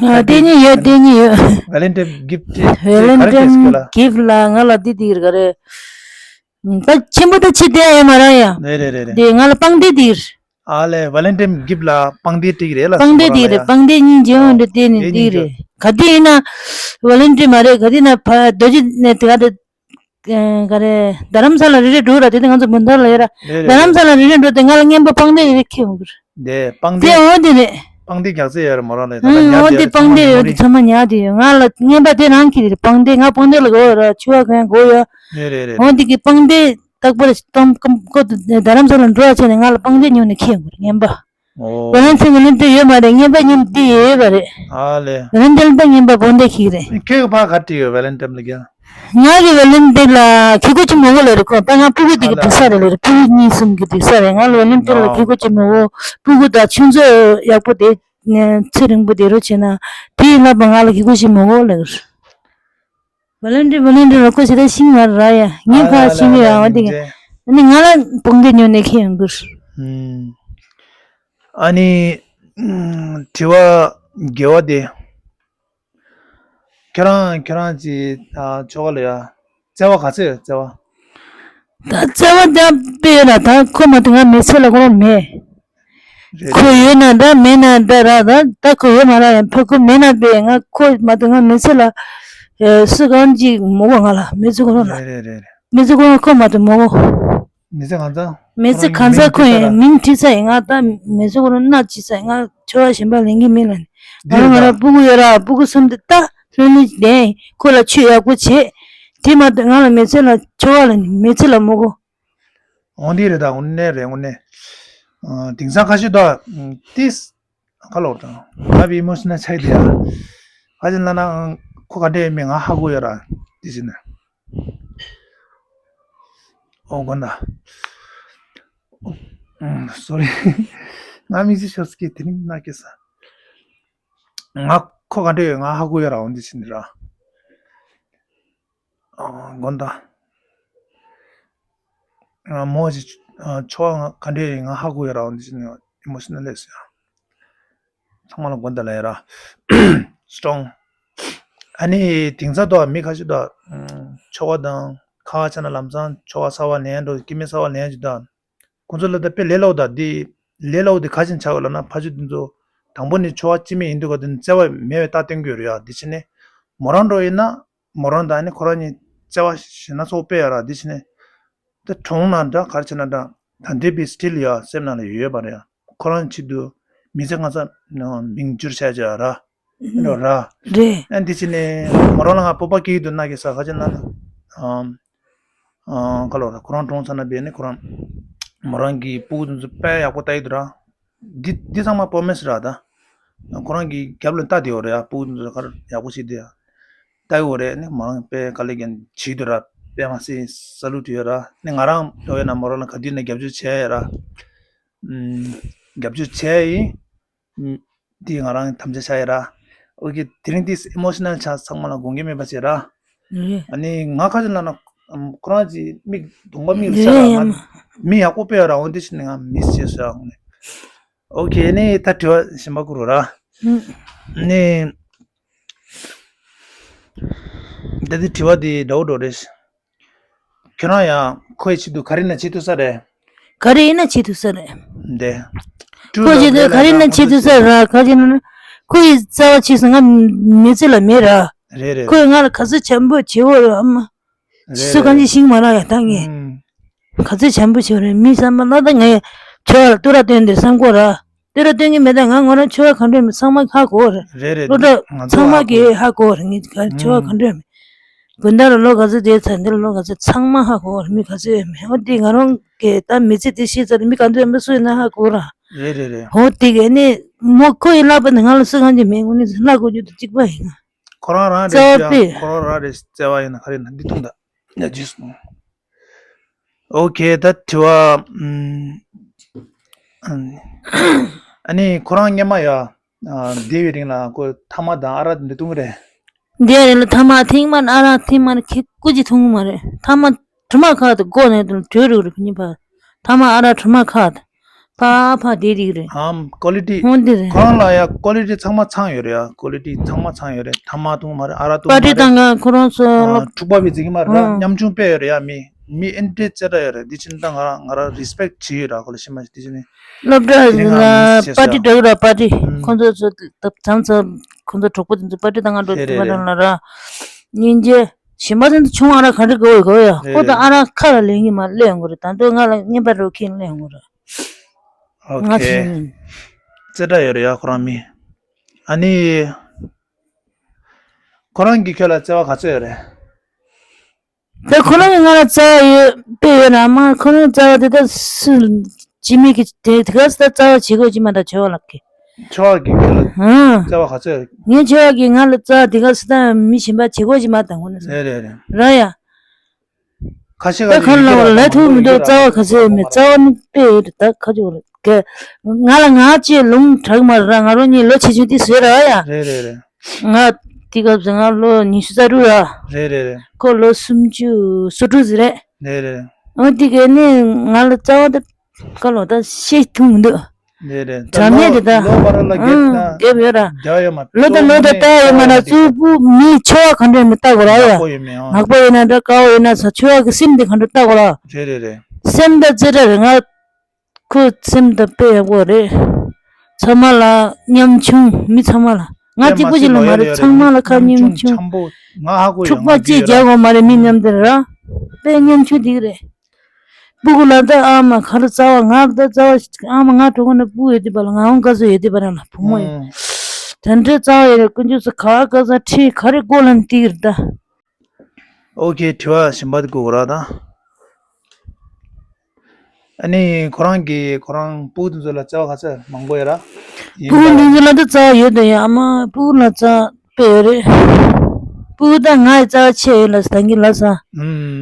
ཨ། སྤྲད་མྱོང་ཡོད། སྤྲད་མྱོང་ཡོད། ཝེ་ལེན་ཊེན་གིཕ་སྤྲད། ཝེ་ལེན་ཊེན་གིཕ་ལ་ང་ལ་འདི་འདི་རེད་ག་རེ། ད་ཆེན་པོ་ད་ཆེ་དེ་ཡོད་མ་རེད་ཡ། རེད་རེད་རེད་རེད། དེ་ང་ལ་པང་གདན་འདི་རེད། ཨ་ལེ། ཝེ་ལེན་ཊེན་གིཕ་ལ་པང་གདན་སྤྲད་ཀྱི་རེད་ལ། པང་གདན་འདི་རེད། པང་གདན་སྙིང་རྗེ་མོ་འདྲ་དེ་ནི་འདི་རེད། ག་དུས་ཡིན་ན་ཝེ་ལེན་ཊེན་མ་རེད། ག་དུས་ན་ཕ་རྡོ་རྗེ་ནས་དེ་ག་དེ། ག་རེ། རྡ་རམ་ས་ལ་རེ་རེ་འགྲོ་ར། དེ་དུས་ང་ཚོ་མོན་དར་ལ་ཡོད་ར། རེད་རེད། རྡ་རམ་ས་ལ་རེ་རེ་འགྲོ་དུས་ང་ལ་རྔན་པ་པང་གདན་རེ་རེ་ཁྱེར་ཡོང་གི་རེད། དེ་པང་གདན། དེ་འོ་དེ་རེད། པང་གདན་རྒྱག་རྩིས་ཡོད་ར་མོ་རང་ལ། ད་ཨང་། ཉར་འོ་དེ་དེ་པང་གདན་ཚང་མ་ཡོད་དེ་ཚང་མ་ཉར་དེ་ཡོད། ང་ལ་རྔན་པ་དེ་རང་ཁྱེར་རེད། པང་གདན་ང་པང་གདན་ལ་དགོས་ར། ཆུ་བ་གང་དགོས་ཡ། རེད་རེད་རེད། འོ་དེ་གི་པང་གདན་རྟག་པར་གཏོང་ཀམ་ཀོ་རྡ་རམ་ས་ལ་འགྲོ་བ་བྱས་ནས་ང་ལ་པང་གདན་ཉོ་ནས་ཁྱེར་ཡོང་གི་རེད། རྔན་པ། ཨོ། ཝེ་ལེན་ཊེན་ཝེ་ལེན་ཊེན་ཡོད་མ་རེད། རྔན་པ་ཉོ་འདི་ཡོད་པ་རེད། ཨ་ལེ། ཝེ་ལེན་ཊེན་པ་རྔན་པ་པང་གདན་ཁྱེར་རེད། ཁྱོད་ཀྱི་ཕ་ག་བྲིས་ཡོད་ཝེ་ལེན་ཊེན་ལ་རྒྱ། ང་གི་ཝེ་ལེན་ཊེན་ལ་གི་སྒོ་ཅིག་མ་གོ་ལ་རེད། ཁོ་ད་ང་སྤུ་གུ་དེ་གི་ཨ་ལེ། སྡུག་ས་རེད་ལ་རེད། སྤུ་གུ་གཉིས་གསུམ་གི་སྡུག་ས་རེད། ང་ལ་ཝེ་ལེན་ཊེན་ལ་ཨོ། གི་སྒོ་ཅིག་མ་གོ། སྤུ་གུ་དང་ཆུ་མཛོད་ཡག་པོ་དེ་ཚེ་རིང་པོ་བསྡད་རོགས་བྱས་ན་དེ་ཡིན་ལབ་པ། ང་ལ་གི་སྒོ་ཅིག་མ་གོ་ལ་རེད། ཝེ་ལེན་ཊེན་ཝེ་ལེན་ཊེན་ལ་ཁོ་ཞེ་དྲག་ཤིང་མ་ར་ཡ། ངས་ཨ་ལེ་ཕར་ཨ་ལེ་ཤིང་ཨ་ལེ། ཡ་འོ་དེ་གི། ཨ་ནི་ང་ལ་པང་གདན་ཉོ་ནས་ཁྱེར་ཡོང་གི་རེད། ཨུམ། ཨ་ནི། ཨུམ། དྲི་བ་བརྒྱད་པ་དེ། ཁྱེད་རང་ཁྱེད་རང་གི་ཨ་ཆོ་ག་ལ་ཡ། བརྩེ་བ་ག་ཚོད་ཡོད་བརྩེ་བ། ད་བརྩེ་བ་ད་དཔེ་ཡོད་ན་ད་ཁོ་མ་གཏོགས་ང་མི་ཚེ་ལ་ཁོ་རང་མེད། རེད། ཁོ་ཡོད་ན་འདྲ་མེད་ན་འདྲ་ར། ད་ད་ཁོ་ཡོད་མ་ར་ཡང་ཕ་ཁོ་མེད་ན་པས། ང་ཁོ་མ་གཏོགས་ང་མི་ཚེ་ལ་ཨེ་སུ་གང་ཅིག་མོ་གོ་ང་ལ་མི་ཚེ་ཁོ་རང་ལ་རེད་རེད་རེད། མི་ཚེ་ཁོ་རང་ཁོ་མ་གཏོགས་མོ་གོ། མི་ཚེ་གང་ཚང་མི་ཚེ་གང་ཚང་ཁོ་ཡང་མིང་བྲིས་ཚར་ཡིན། ང་ད་མི་ཚེ་ཁོ་རང་མནའ་བྱས་ཚར་ཡིན། ང་ཆོ་བ་གཞན་པ་ལེན་གི་མིན་ལ་ནི། ང་རང་ང་རང་སྤུ་གུ་ཡོད་ར། སྤུ་གུ་གསུམ་དེ་ད་ལྷོད་ལྷོད་ལྡན། ཁོ་ལ་ཆོས་ཡག་པོ་བྱེད། དེ་མ་གཏོགས་ང་ལ་མི་ཚེ་ལ་ཆོ་བ་ལ་ནི་མི་ཚེ་ལ་མོ་གོ། འོ་འདི་རེད། ད་དངོས་གནས་རེད། དངོས་གནས། ཨ། དེང་སང་ཁ་ཤས་ད་ཏིས་ཁ་ལོ་དང་ང་བི་ཨི་མོ་ཤི་ནལ་ཆགས་དེ་ཡ། ཁ་ཅིག་ལ་ན་ཁོ་ག་འདྲ་ཡོད་མེད་ང་ཧ་གོ་ཡོད་ར། དེ་བྱས་ནས། ཨོ་དགོན་ད། ཨུམ། སོ་རི། ང་མི་ཚེ་ཤོར་སྐྱེས་དེ་རིང་ན་སྐྱེས་ས། ང་ཁོ་ག་འདྲ་ཡོད་ང་ཧ་གོ་ཡོད་ར། འོ་འདི་བྱས་ནས་ར། ཨ། དགོན་ད། ཨ། མོ་ཞིག་ཨ། ཆོ་བ་ང་ག་འདྲ་ཡིན་ང་ཧ་གོ་ཡོད་ར། འོ་འདི་བྱས་ནས་ཨི་མོ་ཤི་ནལ་ལས་ཡ། ཚང་མ་ལ་དགོན་ད་ལ་ཡ་ར། སི་ཊོང་། ཨ་ནི་དེང་སང་དུ་མི་ཁ་ཤས་དུ་ཨ། ཆོ་བ་དང་ཁ་བ་ཆ་ན་ལམ་སང་ཆོ་བ་གསར་བ་ལེན་འགྲོ། སྐྱེ་དམན་གསར་བ་ལེན་ཅིག་དང་། ཁོང་ཚོ་ལ་ད་དཔེ་ལས་སླ་པོ་ད། འདི་ལས་སླ་པོ་འདི་ག་ཅིག་ཆགས་ཡོད་ལབ་ན། ཕ་ཆོས་འདི་ཚོ་དང་པོ་ནི་ཆོ་བ་སྐྱེ་དམན་ཡིན་དུས་ག་དེ་ནི་བརྩེ་བ་མེད་པའི་རྟགས་སྟོན་གྱི་ཡོད་རེད་ཡ། འདི་བྱས་ནས་མོ་རང་འགྲོ་ཡིན་ན་མོ་རང་དང་ནི་ཁོ་རང་གཉིས་བརྩེ་བ་ཞེ་ན་ཚོགས་དཔེ་ཡོད་ར། འདི་བྱས་ནས་ད་གྲོངས་ན་འདྲ་ག་རེ་བྱས་ན་འདྲ་ད་འདི་བི་སི་ཊིལ་ཡ་སེམས་ནང་ལ་ཡོད་པ་རེད་ཡ། ཁོ་རང་ཆེད་དུ་མི་ཚེ་གང་ཚང་མིང་བསྒྱུར་བྱས་བྱས་ར། ཨེ་འགྲོ་ར། རེད། ཨ་འདི་བྱས་ནས་མོ་རང་ལ་ང་སྤོབས་པ་སྐྱེ་ཡི་འདུག་ན་གི་ས་ཁ་ཅན་ན་ནི། ཨམ། ཨ། ཁ་ལོ་ར་ཁོ་རང་གྲོངས་ཚར་ན་བས་ནི་ཁོ་རང་མོ་རང་གི་སྤུ་གུ་དེ་ཚོ་དཔེ་ཡག་པོ་ལྟ་ཡི་འདུག་ར། འདི་འདི་ཚང་མ་པོ་མེས་ར་ད། ཁོ་རང་གི་རྒྱབ་ལ་ལྟ་དེ་ཡོད་རེད་ཡ། སྤུ་གུ་དེ་ཚོ་ག་རེ་ཡག་པོ་བྱེད་དེ་ཡ། ལྟ་ཡི་ཡོད་རེད། ནི་མོ་རང་དཔེ་དཀའ་ལས་རྒྱག་བྱེད་འདུག་ར། དཔེ་མ་སྲིད་ས་ལུགས་དེ་ཡོད་ར། ནི་ང་རང་འགྲོ་ཡོད་ན་མོ་རང་ལ་ག་དུས་ནས་རྒྱབ་སྐྱོར་བྱས་ཡ་ར། ཨུམ། རྒྱབ་སྐྱོར་བྱས་ཡིན། ཨུམ། འདི་ང་རང་དམ་བཅའ་བྱ་ཡ་ར། ཨོ་ཁེ། དེ་རིང་འདི་ཨི་མོ་ཤི་ནལ་ཆགས། ཚང་མ་ལ་དགོངས་འགལ་མེད་པ་བྱེད་ར། རེད། ཨ་ནི་ང་ཁ་ཅིག་ལབ་ན་ཨམ། ཁོ་རང་གི་མིག་གདོང་པ་མིག་ལ་ཤར་ར། ཡ་ང་མི་ཡག་པོ་དཔེ་ཡོད་ར། འོ་འདི་ཞིག་ནི་ང་མི་བྱེད་ཟེར་ཡ་ནི། ཨོ་ཁེ། ནི་ད་དྲི་བ་གཞན་པ་བསྐུར་རོགས་ར། ཨུམ། ནི་ད་འདི་དྲི་བ་འདི་འདྲ་བོ་འགྲོ་རེད། ཁྱོད་རང་ཡང་ཁོའི་ཆེད་དུ་ག་རེ་ན་བྱེད་ཐུབ་ས་རེད། ག་རེ་ཡིན་ན་བྱེད་ཐུབ་ས་རེད། འདི། ཁོའི་ཆེད་དུ་ག་རེ་ན་བྱེད་ཐུབ་ས་རེད། ག་རེ་ན་ཁོ་ཡི་རྩ་བ་ཆེ་ས་ང་མི་ཚེ་ལ་མེད་ར། རེད་རེད། ཁོས་ང་ལ་ག་ཚོད་བྱམས་པོ་བྱེད་འོ་ར་ཨ་མ། རེད་སུ་གང་རེད། ཅི་ཤིང་མ་རག་ཡ་ད་ངས། ཨུམ། ག་ཚོད་བྱམས་པོ་བྱེད་རེད། མི་བསམ་པ་ལ་ད་ངས་ཁྱོད་ལ་བསྟོད་ར་བཏོན་དེ་བསམ་གོ་ར། བསྟོད་ར་བཏོན་གི་མེད། ད་ང་ངོ་རང་ཆོས་བ་ག་འདྲ་མི་ཚང་མ་ཧ་གོ་རེད། རེད་རེད། སློབ་གྲྭ་ང་ཚོ་ཚང་མ་ཧ་གོ་གིས་ཧ་གོ་རེད། ངས་ག་ཆོས་བ་ག་འདྲ་མི། དགོན་བདག་ལ་ལོ་ག་ཚོད་བསྡད་ཚར། འདི་ལ་ལོ་ག་ཚོད། ཚང་མ་ཧ་གོ་རེད། མི་ག་ཚོད་ཡོད་མེད། འོ་དེ་ང་རང་གིས་ད་མི་ཚེ་དེ་ཤེས་ཚར་རེད། མི་ག་ཚོད་ཡོད་མེད་སུ་ཡིན་ན་ཧ་གོ་ར། རེད་རེད་རེད། འོ་དེ་གས་ནི་མོ་ཁོ་ཡི་ལབ་པ་ནི་ང་ལ་སུ་གང་ཅི་མེད། ངོ་ནི་ལབ་དགོས་རྒྱུ་དེ་གཅིག་པ་ཡིན། ཁོ་རང་རང་རེད་རྩ་བ་ཡ། དཔེ། ཁོ་རང་རང་རེད། བརྩེ་བ་ཡིན་ན་ག་རེ་ཡིན་ན་འདི་ཐུང་ད། ཡ་ཇིས། ཨོ་ཁེ། ད་དྲི་བ། ཨམ། ཨ་ནི་ཁོ་རང་སྔོན་མ་ཡ། ཨ། འདས་པའི་རིང་ལ་ཁོ་ཐ་མག་དང་ཨ་རག་འདི་འཐུང་གི་རེད། འདས་རིང་ལ་ཐ་མག་ཐེངས་མ་ཨ་རག་ཐེངས་མ་ཁེ་ཀུ་ཅི་འཐུང་གི་མ་རེད། ཐ་མག་གྲིབ་མ་ཁ་དུ་བཀོག་ནས་དུ་བྲོས་རུག་རུག་གཉིས་པ། ཐ་མག་ཨ་རག་གྲིབ་མ་ཁ་དུ། ཕ་ཕ་དེ་རིགས་རེད། ཨམ། ཀོ་ལི་ཊི། ཧོན་དེ་རེད། ཁོ་རང་ལ་ཡ་ཀོ་ལི་ཊི་ཚང་མ་ཚང་ཡོད་རེད་ཡ། ཀོ་ལི་ཊི་ཚང་མ་ཚང་ཡོད་རེད། ཐ་མག་འཐུང་མ་རེད། ཨ་རག་འཐུང་པ་མ་ཊི་རེད། དང་ག་ཁོ་རང་ཚོ་ཨ། ལོ། འཁྲུག་པ་བའི་ཚིག་གི་མ་རེད། ཨ། ཉམ་ཆུང་དཔེ་ཡོད་རེད་ཡ། མི་མི་ཨེ་འདྲའི་རྩེ་གྲ་ཡོད་རེད། འདི་ཕྱིན་ད་ང་རང་ང་རང་རི་སི་པེག་བྱེད་ཡོད་ར། ཁོ་ལ་ཤི་མ་ཤི་འདི་ཕྱིན་ནི། སློབ་གྲྭ་དེ་རིང་ང་མི་ལ་ཤེས་པ་ཊི་ཤག་འགྲོ་གི་ར། པ་ཊི། ཨུམ། ཁོ་ཚོ་ཚོ་ད་མཚམས་མཚམས་ཁོ་ཚོ་གྲོགས་པོ་དེ་ཚོ་པ་ཊི་དང་ང་འགྲོ་རེད་ཐུབ་པ་རེད། དང་ལ་ར། སྙིང་རྗེ། གཞན་པ་ཚོ་ཆུང་ཨ་རག་ག་འདྲ་དགོས་དགོས་ཡ། རེད་ཁོ་ད་རེད། ཨ་རག་ཁ་ལ་ལེན་གི་མ་ལེན་དགོས་རེད། ད་དུང་ང་ལ་བརྙན་པར་རོ་ཁྱེར་ལེན་དགོས་རེད། ཨོ་ང་ཁེ། ཚོ་རྩེ་གྲ་ཡོད་རེད་ཡ་ཁོ་རང་མི། ཨ་ནི། ཁོ་རང་གིས་ཁྱོད་ལ་བརྩེ་བ་ག་ཚོད་ཡོད་རེད། ད་ཁོ་རང་གིས་ང་ལ་རྩ་བ་ཡོད་དཔེ་ཡོད་ན་མ། ཁོ་རང་རྩ་བ་དེ་ད་སུ་ཇི་མི་གི་དེ་དེ་ག་ས་ད་རྩ་བ་བྱེད་དགོས་ཀྱི་མ། ད་ཆོས་བ་ལགས་ཀྱི། ཆོས་བ་གིས་ཁྱོད་ལ་ཧང་། རྩ་བ་ག་ཚོད་ཡོད་རེད། ངའི་ཆོས་བ་གིས་ང་ལ་རྩ་བ་དེ་ག་ས་ད་མི་གཞན་པ་བྱེད་དགོས་ཀྱི་མ། ད་ངོ་ནས་རེད་རེད་རེད། ར་ཡ། ཁ་ཤས་ད་ཁ་ཁ་ལ་ལ་ལ་ཐུག་མི་འདུག་རྩ་བ་ག་ཚོད་ཡོད་མེད། རྩ་བ་ནི་དཔེ་ཡོད་རེད། ད་ཁ་ཅིག་རེད་ག། ང་ལ་ང་ཅེས་ལུང་དྲག་མ་རེད་ར། ང་རང་གཉིས་ལོ་ཆེ་ཆུང་དེ་བཟོས་ར་ཡ། རེད་རེད་རེད། ང་དེ་སྐབས་སུ་ང་ལོ་ཉི་ཤུ་རྩ་དྲུག་ར། རེད་རེད་རེད། ཁོ་ལོ་སུམ་ཅུ་སོ་དྲུག་ཟིག་རེད། རེད་རེད། འོ་དེ་གས་ནི་ང་ལ་རྩ་བ་ད་ཁ་ལོ་ད་ཤེས་ཐུབ་མི་འདུག་རེད་རེད། ད་དྲང་གནས་ལོ་དེ་ད་ལོ་བར་ལ་རྒྱབ་ཨང་ན་རྒྱབ་ཡོད་མ། ལོ་དང་ལོ་དང་ལྟ་ཡོད་མ་ན། གཙུག་པུ་མི་ཆོ་བ་ག་འདྲ་མི་ལྟ་དགོས་ར་ཡ། ནག་པོ་ཡོད་མེད་ཨང་། ནག་པོ་ཡོད་ན་འདྲ་དཀར་པོ་ཡོད་ན་ས་ཆོ་བ་གི་སེམས་དེ་ག་འདྲ་ལྟ་དགོས་ར། རེད་རེད་རེད། སེམས་ད་རྩེ་གྲ་རེད། ང་ཁོ་སེམས་ད་དཔེ་ཡག་པོ་རེད། ཚང་མ་ལ་ཉམ་ཆུང་། མི་ཚང་མ་ལ། ང་གཅིག་པོ་ཞིག་ལ་མ་རེད། ཚང་མ་ལ་ཁ་ཉམ་ཆུང་། འཁྱམ་པོ། ང་ཧ་གོ་ཡོད། འཁྲུག་པ་ཅིག་རྒྱག་དགོས་མ་རེད། མི་མཉམ་དེར་ར་དཔེ་ཉམ་ཆུང་དེ་གི་རེད། སྤུ་གུ་ལ་ད་ཨ་མ་ག་རེ་རྩ་བ། ང་ད་རྩ་བ་ཨ་མ་ང་གྲོད་ཁོག་ན་སྤུ་གུ་ཡོད་དུས་པ་ལ། ང་འོང་ག་ཚོད་ཡོད་དུས་པ་ན་ལ་བུ་མོ་ཡོད། ཨང་། དེ་འདྲའི་རྩ་བ་ཡོད་རེད། དཀོན་མཆོག་གསུམ་ག་ག་ས་ཁྲིད་ག་རེ་བསྐོ་ལ་ནི་དེ་གི་རེད་ད། ཨོ་ཁེ། དྲི་བ་གཞན་པ་དེ་དགོས་ར་ད། ཨ་ནི་ཁོ་རང་གིས་ཁོ་རང་སྤུ་གུ་དེ་ཚོ་ལ་བརྩེ་བ་ག་ཚད་མང་པོ་ཡོད་ར། ཡིན་སྤུ་གུ་པ། འདི་ཚོ་ལ་ད་རྩ་བ་ཡོད་དོ། ཡ་ཨ་མ་སྤུ་གུ་ལ་རྩ་དཔེ་ཡོད་རེད། སྤུ་གུ་ད་ང་ཡི་རྩ་བ་ཆེ་ཡོད་ལ་ད་གིན་ལ་ས། ཨུམ།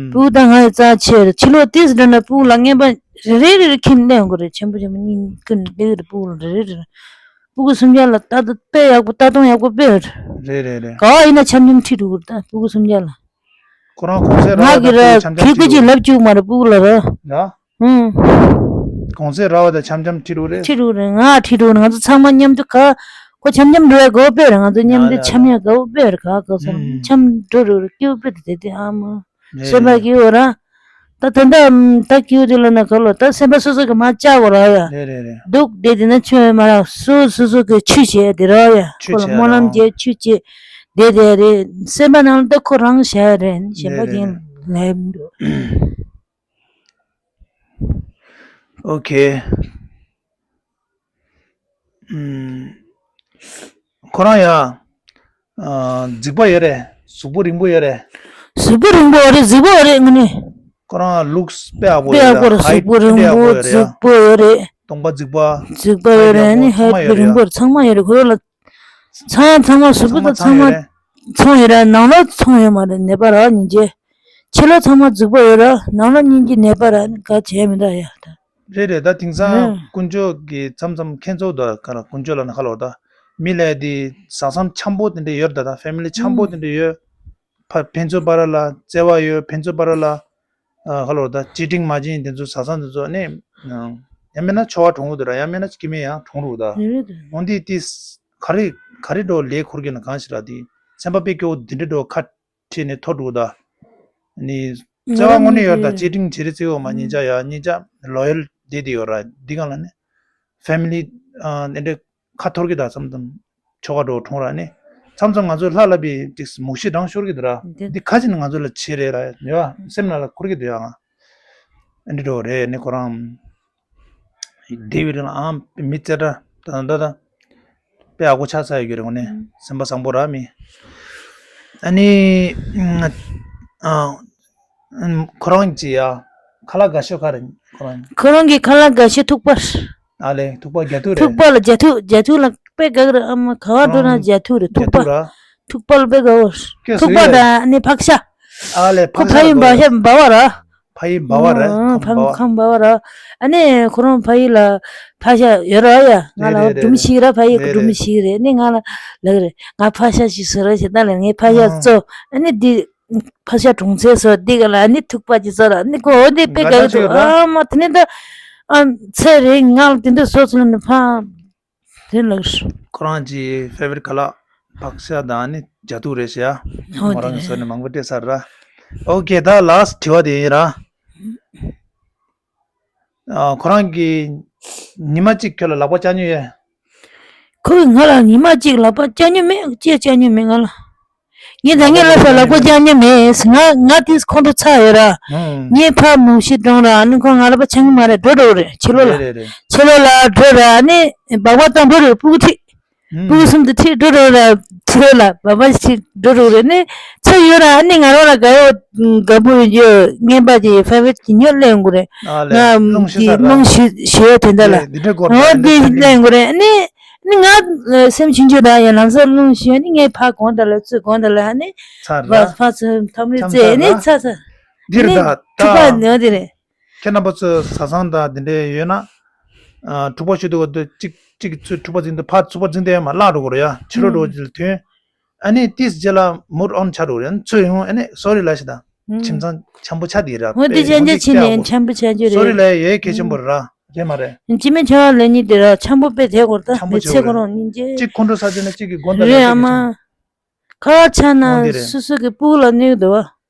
སྤུ་གུ་ད་ང་ཡི་རྩ་བ་ཆེ་ཡོད་རེད། ཕྱི་ལོགས་ཏིས་འགྲོ་ན་སྤུ་གུ་ལ་རྔན་པ་རེ་རེ་རེ་རེ་ཁྱེར་སླེབས་དགོས་རེད། ཆེན་པོ་ཆེན་པོ་གཉིས་ཀུན་སླེབས་རེད། སྤུ་གུ་ལ་རེ་རེ་རེ་རེ། སྤུ་གུ་སུམ་བརྒྱ་ལ་ལྟ་ལྟ་དཔེ་ཡག་པོ། ལྟ་སྟངས་ཡག་པོ་དཔེ་ཡོད་རེད། རེད་རེད་རེད། ག་བ་ཡིན་ན་འཆམ་འཆམ་ཁྲིད་འགྲོ་གི་རེད་ད་སྤུ་གུ་སུམ་བརྒྱ་ལ། ཁོ་རང་གོང་ཚད་ར་ང་བ་གི་དང་ར་འཆམ་འཆམ་ཁྱི་ཁྱི་ཁྲིད་ཅིག་འགྲོ་ལབ་བཅུག་མ་རེད་སྤུ་གུ་ལ་ར། ར། ཧུང་། གོང་ཚད་ར་བ་དང་འཆམ་འཆམ་ཁྲིད་འགྲོ་རེད། ཁྲིད་འགྲོ་རེད། ང་ཁྲིད་འགྲོ་རེད། ང་ཚོ་ཚང་མ་མཉམ་དུ་ག་ཁོ་འཆམ་འཆམ་འགྲོ་ཡ་དགའ་པོ་དཔེ་རེད། ང་ཚོ་མཉམ་དུ་ཡ་ཡ་འཆམ་ཡ་དགའ་པོ་དཔེ་རེད། ག་ག་ཚོད་ཨུམ། འཆམ་འགྲོ་རེད། སྐྱིད་པོ་དཔེ་དེ་དེ་ཨ་མ། རེད་སེམས་པ་རེད། སྐྱིད་པོ་ར། ད་ད་ད་ད་སྐྱིད་པོ་དེ་ལ་ན་ག་ལོ་ད་སེམས་པ་སོ་སོ་གི་མ་བཅག་གོ་ར་ཡ། རེད་རེད་རེད། སྡུག་བསྡད་དེ་ན་ཆོས་མ་ར་སོ་སོ་སོ་གི་ཆུ་བྱས་དེ་ར་ཡ། ཆུ་ཁོ་ལ་བྱས་སྨོན་ལམ་ར། བྱས་ཆུ་བྱས་བསྡད་དེ་རེད། སེམས་པ་ནང་ལ་ད་ཁོ་རང་བཞག་ཡ་རེད། གཞན་པ་རེད་རེད་རྒན་རེད། ལབ་འདུག་ཨོ་ཁེ། ཨུམ། ཁོ་རང་ཡ། ཨ། རྫིག་པ་ཡོད་རེད། གཟུགས་པོ་རིང་པོ་ཡོད་རེད། གཟུགས་པོ་རིང་པོ་རེད། རྫིག་པོ་རེད་ངོ་ནས། ཁོ་རང་ལུགས་དཔེ་ཡག་པོ་དཔེ་ཡོད་ཡག་པོ་རེད། རེད། གཟུགས་པོ་རིང་པོ་རྫིག་པོ་ཡོད་རེད། གདོང་པ་རྫིག་པ། རྫིག་པ་ཡོད་རེད། ཨ་ནི་ཧེ་ཡག་པོ་རིང་པོ་ཚང་མ་ཡོད་རེད། ཁོ་རང་ལ། ཚང་ཚང་མ་གཟུགས་པོ་དང་ཚང་མ་ཚང་མ་ཡོད་རེད། ཚང་ཡོད་རེད། ནང་ལོགས་ཚང་ཡོད་མ་རེད། ནད་པ་ར་སྙིང་རྗེ། ཕྱི་ལོགས་ཚང་མ་རྫིག་པོ་ཡོད་ར། ནང་ལོགས་སྙིང་རྗེ་ནད་པ་ར་ག་བྱས་མི་འདྲ་ཡ་ད། རེད་རེད། ད་དེང་སང་ཨ་དཀོན་མཆོག་གིས་མཚམས་མཚམས་ཁྱེད་ཚོ་ད་ག་ལ་དཀོན་མཆོག་ལ་ན་ཁ་ལོ་ད་མི་ལ་དེ་བཟའ་ཚང་འཆམ་པོ་དེ་འདྲ་ཡོད་རེད། ད་ད་ཕེ་མི་ལི་འཆམ་པོ་ཨ་དེ་འདྲ་ཡོད། ཕ་ཕན་ཚུན་བར་ལ་བརྩེ་བ་ཡོད། ཕན་ཚུན་བར་ལ་ཨ་ཧ་ལོ་ད་བྱེད་འབྲིང་མ་བྱེད་འདི་ཚོ་བཟའ་ཚང་འདི་ཚོ་ནི་ཡང་མིན་ན་ཆོ་བ་གྲོང་གི་འདུག་ར། ཡང་མིན་ན་སྐྱེ་དམན་ཡང་གྲོང་རུ་ད། རེད་རེད། འོན་ཏེ་ཏིས་ག་རེ་ག་རེ་འགྲོ་ལས་འཁོར་གྱི་ན་གང་ཞིག་ར། དེ་སེམས་པ་དཔེ་སྐྱོ་བོ་འདི་འདྲ་འགྲོ་ཁ་ཁྲིད་ནས་ཐོར་འགྲོ་ད། ནི་བརྩེ་བ་དངོས་གནས་ཡོད་ད། བྱེད་འབྲིང་བྱེད་རེ་བརྩེ་བ་མ་གཉིས་ཆ་ཡ་གཉིས་ཆ་ལོ་ཡལ་བསྡད་དེ་ཡོད་ར། འདི་གང་ལ་ནི་ཕེ་མི་ལི་འདི་འདྲ་ཁ་འཐོར་གི་ད། མཚམས་མཚམས་ཆོ་ག་འགྲོ་གྲོང་ར་ནི་མཚམས་མཚམས་ང་ཚོའི་ལྷ་ལ་བི་ཏིག་མུག་ཤི་འགྲང་ཤོར་གི་འདུག་ར། འདི་འདི་ཁ་ཅིག་ནི་ང་ཚོ་ལ་བྱེད་རེད་ར་ཡོད་སེམས་ནང་ལ་འཁོར་གི་འདུག་ཡ། ང་འདི་འགྲོ་རེད་ནི་ཁོ་རང་། དེ་བི་རིང་ལ་ཨང་མི་རྩེ་འདྲ་ད་ད་ད་དཔེ་ཨ་གོ་ཆགས་ས་ཡོད་རེད། ངོ་ནས་སེམས་པ་བཟང་པོ་ར་མི། ཨ་ནི་ཨ་ཁོ་རང་གི་ཡ་ཁ་ལག་དགའ་ཤོས་ག་རེ་ཁོ་རང་། ཁོ་རང་གི་ཁ་ལག་དགའ་ཤོས་ཐུག་པ། ཨ་ལེ་ཐུག་པ་རྒྱ་ཐུག་རེད། ཐུག་པ་ལ་རྒྱ་ཐུག་རྒྱ་ཐུག་ལ་དཔེ་དགའ་གི་རེད། ཨ་མ་ག་བ་འགྲོ་ན་རྒྱ་ཐུག་རེད། ཐུག་པ། རྒྱ་ཐུག་ར། ཐུག་པ་ལ་དཔེ་དགའ་བོ། ཐུག་པ་དང་ཨ་ནི་ཕག་ཤ། ཨ་ལེ་ཁོ་ཕག་ཤ་ཕ་ཡུལ་འབའ་ཤ་འབའ་བ་ར། ཕ་ཡུལ་འབའ་བ་ར། ཨང་ཕ་ཁམས་འབའ་བ། ཁམས་འབའ་བ་ར། ཨ་ནི་ཁོ་རང་ཕ་ཡུལ་ལ་ཕག་ཤ་ཡོད་ར་ཡ། ང་ལ་རེད་རེད་སྒྲུང་ཞིག་ར། ཕ་ཡུལ་གི་རེད་སྒྲུང་རེད་ཞིག་རེད། ཨ་ནི་ང་ལ་ལབ་རེད། ང་ཕག་ཤ་ཞིག་བཟོ་ར་བྱེད་ད་ལ། ངས་ཕག་ཤ་ཨང་བཙོ། ཨ་ནི་འདི་ཕག་ཤ་གྲོང་ཚལ་བཟོ་འདི་ག་ལ་ཨ་ནི་ཐུག་པ་ཅིག་བཟོ་ར། ཨ་ནི་ཁོ་འོ་འདི་དཔེ་དགའ་གི་འདུག་ཨ་མ་དེ་ནི་ད་ཨ་ཚེ་རིང་ང་ལ་དེ་འདྲ་བཟོ་ཚུལ་ནི་ཕ། དེ་ལགས། ཁོ་རང་གི་ཕེ་ཝ་རི་ཊི་ཁ་ལག་ཕག་ཤ་དང་ནི་རྒྱ་ཐུག་རེད་ཤག་ཨོ་མོ་རང་གི་བཟོ་ནས་མང་པོ་སྤྲད་ཚར་ར། ཨོ་ཀེ། ད་ལཱ་སི་ཊི་དྲི་བ་དེ་ཡིན་ར། ཨ་ཁོ་རང་གིས་ཉི་མ་གཅིག་ཁྱོད་ལ་ལག་པ་བཅག་མྱོང་ཡོད། ཁོས་ང་ལ་ཉི་མ་གཅིག་ལག་པ་བཅག་མྱོང་མེད། ཅི་བཅག་མྱོང་མེད་ང་ལ། ངས་ད་ངས་ལབ་ས་ལག་པ་བཅག་མྱོང་མེད། ང་ང་དེས་ཁོང་ཁྲོ་ཚ་ཡོད་ར། ཧུམ། ངས་ཕར་མུག་ཤི་འགྲོ་ར། ཨ་ནི་ཁོ་ང་ལ་ལག་པ་འཆང་གི་མ་རེད། འགྲོ་འགྲོ་རེད་ཕྱི་ལོགས་ལ། རེད་རེད་རེད། ཕྱི་ལོགས་ལ་འགྲོ་ར། ཨ་ནི་སྦག་སྦག་བཏང་འགྲོ་རེད། སྤུ་གུ་ཁྲིད། ཧུམ། སྤུ་གུ་གསུམ་དུ་ཁྲིད་འགྲོ་རེད་ར། ཕྱི་ལོགས་ལ་སྦག་སྦག་ཁྲིད་འགྲོ་འགྲོ་རེད། ཨ་ནི་ཚུར་ཡོང་ར། ཨ་ནི་ང་རང་ལ་དགའ་བོ་དགའ་པོ་ཡོད། རྔན་པ་ཅིག་ཕེ་ཝ་རི་ཊི་ཅིག་ཉོ་སླེབས་ཡོང་གི་རེད། ཨ་ལས། ང་རླུང་ཤི་གི་ས་ར། རླུང་ཤི་ཤི་ཡོད་དེ་འདྲ་ལ། དེ་འདྲ་སྐོར་འོ་ར་དེ་ནི་སླེབས་ཡོང་གི་རེད། ཨ་ནི། ནི་ང་སེམས་ཆུང་ཆུང་ར་ཡ། ལམ་སང་རླུང་ཤི་ཡ་ནི་ངས་ཕར་གོང་དང་ལ་ཚུར་གོང་དང་ལ་ནི་ཚར་ར། ཕར་ཕར་ཚུར་ཐམ་རེ་རྩེ་ནི་ཚར་ཚར། འདིར་ནི་ད་ད་ཐུག་པ་ནི་འདི་རེད། ཁྱེད་རྣམ་པ་ཚོ་བཟའ་ཚང་དང་འདི་འདྲའི་ཡོད་ན། ཨ་འཁྲུག་པ་ཤོར་དུས་བར་དུ་གཅིག་གཅིག་གིས་ཚུར་འཁྲུག་པ་འཛིན་དུས་ཕར་ཚུགས་པ་འཛིན་དེ་མ་བརླག་འགྲོ་གི་རེད་ཡ། ཕྱི་རོལ་འགྲོ་ཅིག་ལ་ཐོན། ཨ་ནི་ཏིས་རྗེས་ལ་མུ་ཝི་ཨོན་ཆགས་འགྲོ་གི་རེད། ཚུར་ཡོང་ཨ་ནི་སོ་རི་ལབ་ཤི་ད། ཁྱིམ་ཚང་འཆམ་པོ་ཆགས་དེ་ར། ཧོ་འདི་ཅན་ཅན་ཕྱིན་ནས་འཆམ་པོ་ཆགས་རྒྱུ་རེད། སོ་རི་ལབ་ཡ་ཡོད་གལ་ཆེན་པོ་རེད་ར། རེད་མ་རེད། སྤྱི་མི་ཆ་བ་ལེ་གཉིས་དེ་ར་འཆམ་པོ་དཔེ་དེ་གོ་ར་ད། འཆམ་པོ་མི་ཚེ་ཁོ་རང་སྙིང་རྗེ། གཅིག་ཁོང་ཁྲོ་ཟ་བྱས་ན་གཅིག་གི་མགོ་འདར་རེད་ཨ་མ། ཁ་ཆ་ན་འོ་འདི་རེད། སོ་སོ་གི་སྤུ་གུ་ལ་གནོད་འདུག་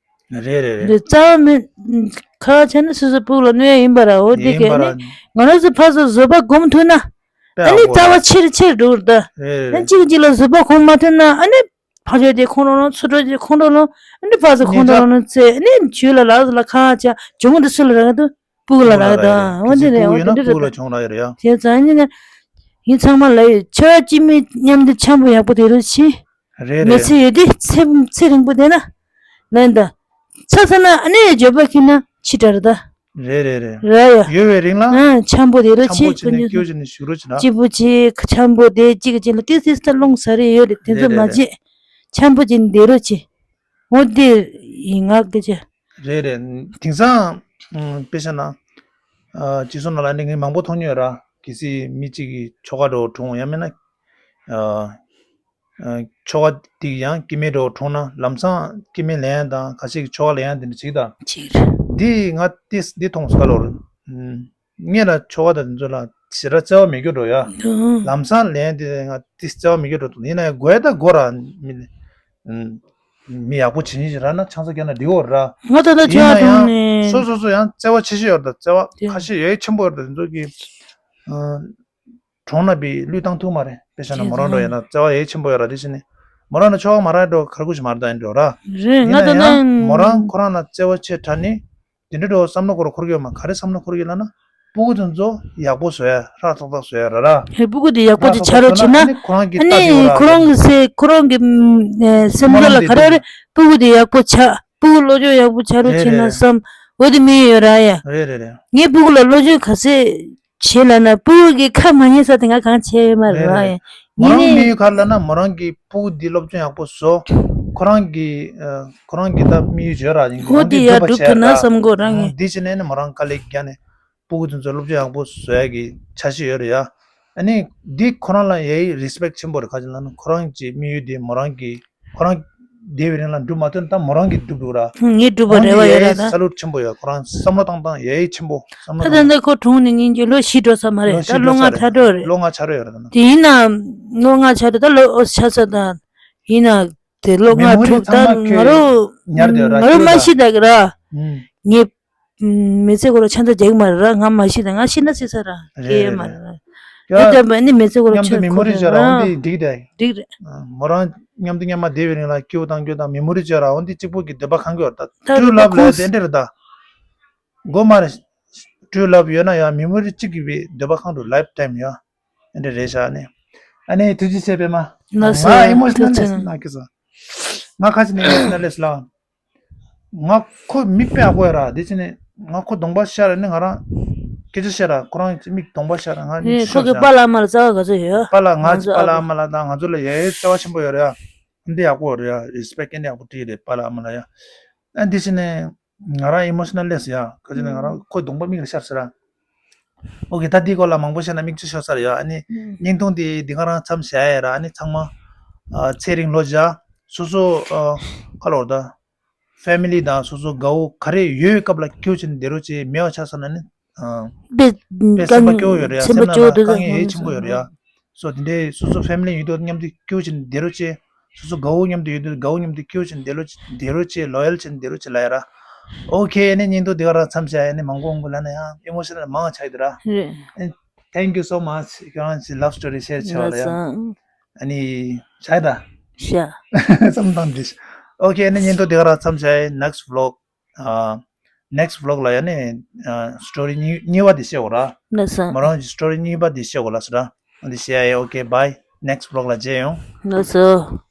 བ། རེད་རེད་རེད། རེད་རྩ་བ་མི། ཁ་ཆ་ན་སོ་སོ་སྤུ་གུ་ལ་གནོད་ཡ་ཡིན་པ་ར། འོ་འདི་ཡིན་གས་པ་ར། ནི་ང་རང་ཚོ་ཕར་ཚུར་བཟོད་པ་སྒོམ་ཐུབ་ན། དཔེ་ཨ་ནི་ཡག་པོ་རེད། རྩ་བ་ཆེར་ཆེར་འགྲོ་གི་རེད་ད། རེད་རེད། ཨ་གཅིག་གཅིག་ལ་བཟོད་པ་ཁོང་མ་ཐོན་ན་ཨ་ནི་ཕར་ཕྱོགས་དེ་ཁོང་ཁྲོ་ལངས། ཚུར་ཕྱོགས་དེ་ཁོང་ཁྲོ་ལངས། ཨ་ནི་ཕར་ཚུར་ཁོང་ཁྲོ་ལངས་ཚེ་ཨ་ནི་ཇུས་ལ་ལག་ལ་ཁ་ཆ་གྱོང་འདི་སུ་ལ་རག་གི་འདུག་སྤུ་གུ་ལ་རག་གི་འདུག་འོ་འདི་རེད། འོ་འདི་རེད། སྤུ་གུ་ལ་གྱོང་རག་གི་རེད་ཡ། དེ་ཙང་ཨ་ནི་ཡིན་ཚང་མ་ལ་ཡོད་ཆོས་སྤྱི་མི་མཉམ་དུ་འཆམ་པོ་ཡག་པོ་དེ་རུ་ཕྱིན། རེད་མི་རེད། ཚེ་ཡོད་དེ་ཚེ་ཚེ་རིང་པོ་བསྡད་ན། ལན་ད། ཚ་ཚ་ན་ཨ་ནེ་འགྱོད་པ་ཁྱེར་ན་ཕྱི་དྲགས་རེད་ད། རེད་རེད་རེད། ར་ཡ། ཡོད་པའི་རིང་ལ། ཨ་འཆམ་པོ་དེ་རུ་འཆམ་པོ་ཕྱིན་བྱས་ནས་སྐྱོ་བྱས་ནས་བཞུགས་རོགས་བྱེད་ན། གཅིག་པུ་བྱས་འཆམ་པོ་དེ་གཅིག་གཅིག་ལ་ཏིས་ཏིས་ལྟ་སློང་ས་རེ་ཡོད་རེད། དེ་ཚོ་མ་བྱེད། འཆམ་པོ་བྱས་ནས་བསྡད་རོགས་བྱེད། འོ་དེ་ཡིན་ངག་དེ་བྱས། རེད་རེད། དེང་སང་ཨ་དཔེ་བཞག་ན། ཨ་ཅི་སོང་ན་ལ་ནི་ངས་མང་པོ་མཐོང་མྱོང་ཡོད་ར། གལ་སྲིད་མི་གཅིག་གིས་ཁྱོ་ག་འདྲ་བོ་གྲོངས་ཡང་མིན་ན། ཨ་ཨ་ཁྱོ་ག་དེ་ཡང་སྐྱེ་དམན་འདྲ་བོ་གྲོངས་ན་ལམ་སང་སྐྱེ་དམན་ལེན་ཡ་དང་ཁ་ཤས་ཀྱིས་ཁྱོ་ག་ལེན་ཡ་དེ་འདྲ་བྱེད་ཀྱི་ད། བྱེད་ཀྱི་རེད། འདི་ང་ཏིས་འདི་མཐོང་སོང་། ག་ལོར། ཨ་ངས་ལ་ཁྱོ་ག་དང་དེ་ཚོ་ལ་ཞེ་དྲག་བརྩེ་བ་མེད་རྒྱུ་འགྲོ་ཡ། ཨང་། ལམ་སང་ལན་དེ་ང་ཏིས་བརྩེ་བ་མེད་རྒྱུ་འགྲོ་འདུག་ཡིན་ན་ཡང་དགོས་ད་དགོས་ར། མི་ཨ་མི་ཡག་པོ་བྱེད་ཉིན་ཞིག་རག་ན་ཆང་ས་བརྒྱབ་ན་འགྲིག་གོ་ར། ང་ད་ལྟ་ཡིན་ཁྱོད་ན་གྲོངས་ཡང་ནས། སོ་སོ་སོ་ཡང་བརྩེ་བ་ཆེ་ཤོས་ཡོད་རེད་ད། བརྩེ་བ་དེ་ཁ་ཤས་ཡ་ཆེན་པོ་ཡོད་རེད་ད། དེ་ཚོ་གི་ཨ་གྲོངས་ན་པའི་བློས་བཏང་ཐུབ་མ་རེད། དཔེ་བཞག་ན་མོ་རང་འགྲོ་ཡིན་ན་བརྩེ་བ་ཡ་ཆེན་པོ་ཡོད་ར། དེ་བཞིན་ནི་མོ་རང་ན་ཁྱོ་ག་མ་རག་འགྲོ་གར་ཁུ་ཞིག་མ་རེད་ད། ཡིན་འགྲོ་ར། རེད། ཡིན་ང་ད་ན་ཡང་ལྟ་མོ་རང་ཁོ་རང་ན་བརྩེ་བ་ཆེ་དྲགས་ནི། དེ་འདྲ་འགྲོ་བསམ་བློ་ཁོ་ར་འཁོར་གྱི་ཡོད་མ། ག་རེ་བསམ་བློ་འཁོར་གྱི་ལབ་ན། སྤུ་གུ་དེ་ཚོ་ཡག་པོ་བཟོ་ཡ་ཧྲག་ཏག་ཏག་བཟོ་ཡ་ར་ར། ཧེ་སྤུ་གུ་དེ་ཡག་པོ་ཅིག་ཆགས་རོགས་བྱེད་ན། ཨ་ནི་ཁོ་རང་གི་ཨ་ནི་ཁོ་རང་གི་སེ་ཁོ་རང་གི་ཨ་སེམས་ཁྲལ་ལ་ག་རེ་རེད། སྤུ་གུ་དེ་ཡག་པོ་ཆགས། སྤུ་གུ་སློབ་སྦྱོང་ཡག་པོ་ཆགས་རོགས་བྱེད་ན་བསམ། འོ་དེ་མི་ཡོད་ར་ཡ། རེད་རེད་རེད། ངའི་སྤུ་གུ་ལ་སློབ་སྦྱོང་ག་ཚད་བྱེད་ལབ་ན་སྤུ་གུ་གི་ཁ་མ་ཉན་ས་དེ་ང་གང་བྱས་ཡོད་མ་རེད་ར་ཡ། མོ་རང་ཡིན་ནའི་དམིགས་ཡུལ་ག་རེ་ལབ་ན་མོ་རང་གི་སྤུ་གུ་འདི་སློབ་སྦྱོང་ཡག་པོ་བཟོ། ཁོ་རང་གི་ཨ་ཁོ་རང་གི་ད་དམིགས་ཡུལ་བརྗོད་ར་ཡིན། ཧོ་དེ་ཡ་སྒྲུབ་ཐུབ་ན་བསམ་གོ་རང་ཡིན། འདི་བྱས་ནས་ནི་མོ་རང་དཀའ་ལས་བརྒྱབ་ནས་སྤུ་གུ་དེ་ཚོ་སློབ་སྦྱོང་ཡག་པོ་བཟོ་ཡ་གི་འཆར་གཞི་ཡོད་རེད་ཡ། ཨ་ནི་འདི་ཁོ་རང་ལ་ཡའི་རི་སི་པེག་ཆེན་པོ་རེད། ག་ཅི་ལབ་ན་ཁོ་རང་གི་དམིགས་ཡུལ་འདི་མོ་རང་གི་ཁོ་རང་བསྡད་པའི་རིང་ལ་འགྲུབ་མ་ཐུབ་ན་ད་མོ་རང་གིས་སྒྲུབ་འགྲོ་ར། ངས་སྒྲུབ་པ་རེ་བ་ཡོད་ར་ད། ས་ལུད་ཆེན་པོ་ཡོད། ཁོ་རང་བསམ་བློ་བཏང་སྟངས་ཡ་ཡི་ཆེན་པོ། བསམ་བློ་ད་ད་བཏང་ད་ཁོ་གྲོངས་ནས་ཉིན་གྱི་ལོ་བཞི་འགྲོ་ས་མ་རེད། ད་ལོ་ལྔ་ཆགས་འགྲོ་རེད། ལོ་ལྔ་ཆགས་འགྲོ་ཡོད་རེད་ད་ན། དེ་ཡིན་ན་ལོ་ལྔ་ཆགས་འགྲོ་ད་ལོ་ཨོ་ཆགས་ས་ད་ཡིན་ན་དེ་ལོ་ལྔ་དྲུག་ད་ང་རོ་ང་རོ་མ་ཤི་ད་གི་ར། ངས་མི་ཚེ་སྐོར་ལ་ཆ་འདྲ་རྒྱག་གི་མ་རེད་ར། ང་མ་ཤི་ད་ང་ཤི་ན་ཤི་ས་ར་སྐྱེ་ཡོད་མ་རེད་ར། ཡོད་ད་བས་ནི་མི་ཚེ་སྐོར་ལ་མཉམ་དུ་ཆ་མི་མོ་རི་བྱས་ར་འོ་འདི་འགྲིག་ད། འགྲིག་རེད། མོ་རང་མཉམ་དུ་མཉམ་མ་བསྡད་པའི་རིང་ལ་སྐྱིད་པོ་བཏང་རྒྱུ་དང་མི་མོ་རི་བྱས་ར་འོ་འདི་གཅིག་པོ་གི་འདོད་པ་ཁེངས་ཀྱི་ཡོད་རེད་ད། ད་true love་ལབ་དེ་འདྲ་རེད་ད། དགོས་མ་རེད། true love་ཡོད་ན་ཡང་མི་མོ་རི་གཅིག་གི་བའི་འདོད་པ་ཁེངས་འགྲོ་life time་ཡ། འདི་རེད་ཤག་ཨ་ནི། ཨ་ནི་ཐུགས་རྗེ་ཆེ་པད་མ། ང་emotional་ནས་ན་གི་ས། ང་ཁ་ཅིག་ནས་emotional་ལས་ལ། ང་ཁོ་མི་དཔེ་ཡག་པོ་ཡ་ར། དེ་ཕྱིན་ནས་ང་ཁོ་གདོང་པ་ཤར་ནས་ང་རང་སྐད་ཆ་བཤད་ར། ཁོ་རང་མིག་གདོང་པ་ཤར་ར། ང་མིག་ཤོར་ཤག་ཁོ་གི་པཱ་ལགས་ཨ་མ་ལ་རྩ་བ་ག་ཚོད་ཡོད། པཱ་ལགས་ང་ཚོ་པཱ་ལགས་ཨ་མ་ལགས་དང་ང་ཚོ་ལ་ཡ་ཡའི་རྩ་བ་ཆེན་པོ་ཡོད་རེད་ཡ། འདི་ཡག་པོ་རེད་ཡ། respect་ཨ་ནི་ཡག་པོ་སྤྲད་རེད་པཱ་ལགས་ཨ་མ་ལགས་ཡ། ཨ་འདི་ཕྱིན་ནས། ང་རང་emotional་ལས་ཡ། ག་ཅི་ན་ང་རང་ཁོའི་གདོང་པ་མིག་ལ་ཤར་ཟེར་ར། ཨོ་ཀེ་ད་འདི་སྐོར་ལ་མང་པོ་བཤད་ན་མིག་ཆུ་ཤོར་ས་རེད་ཡ། ཨ་ནི་བརྙན་ཐུང་འདི་འདི་ག་རང་མཚམས་བཞག་ཡ་ར། ཨ་ནི་ཚང་མ་ཨ་ཚེ་རིང་ལོ་བརྒྱ། སོ་སོ་ཨ་ཁ་ལོར་ད་family་དང་སོ་སོ་དགའ་བོ་ག་རེ་ཡོད་སྐབས་ལ་སྐྱོ་ཅིག་བསྡད་རོགས་བྱེད། མེད་པ་ཆགས་སོང་ན་ནི་ཨ་དཔེ་སེམས་པ་སྐྱོ་བོ་ཡོད་རེད་ཡ། སེམས་པ་སྐྱོ་བོ་དཀའ་ངལ་ཡ་ཆེན་པོ་ཡོད་རེད་ཡ། སོ་དེ་འདྲའི་སོ་སོ་family་ཡོད་དུས་མཉམ་དུ་སྐྱོ་ཅིག་བསྡད་རོགས་བྱེད། སོ་སོ་དགའ་བོ་མཉམ་དུ་ཡོད་དུས་དགའ་བོ་མཉམ་དུ་སྐྱོ་ཅིག་བསྡད་རོགས་བསྡད་རོགས་བྱེད། loyal་ཅིག་བསྡད་རོགས་བྱེད་ལབ་ཡ་ར། ཨོ་ཀེ་ཨ་ནི་བརྙན་ཐུང་འདི་ག་རང་མཚམས་བཞག་ཡ། ཨ་ནི་མང་པོ་མང་པོ་ལབ་ན་ཡང་emotional་མང་ཆགས་ཀྱི་འདུག་ར། རེད། Thank you so much. ཁྱོད་རང་གི་love story share་བྱས་པ་ལ་ཡང་། ཨ་ནི་བྱས་ད། ཤ། བསམ་སྟངས་འདི། ཨོ་ཀེ་ཨ་ནི་བརྙན་ཐུང་འདི་ག་རང་མཚམས་བཞག་ཡ། next vlog ཨ་next vlog་ལ་ཡ་ནི་ཨ་story་གཉིས་གཉིས་པ་འདི་བཤད་དགོས་ར། ལགས་སོ། མོ་རང་གི་story་གཉིས་པ་འདི་བཤད་དགོས་ལབ་ཟེར་ར། འདི་བཤད་ཡ། ཨོ་ཀེ་bye. next vlog་ལ་མཇལ་ཡོང་། ལགས་སོ།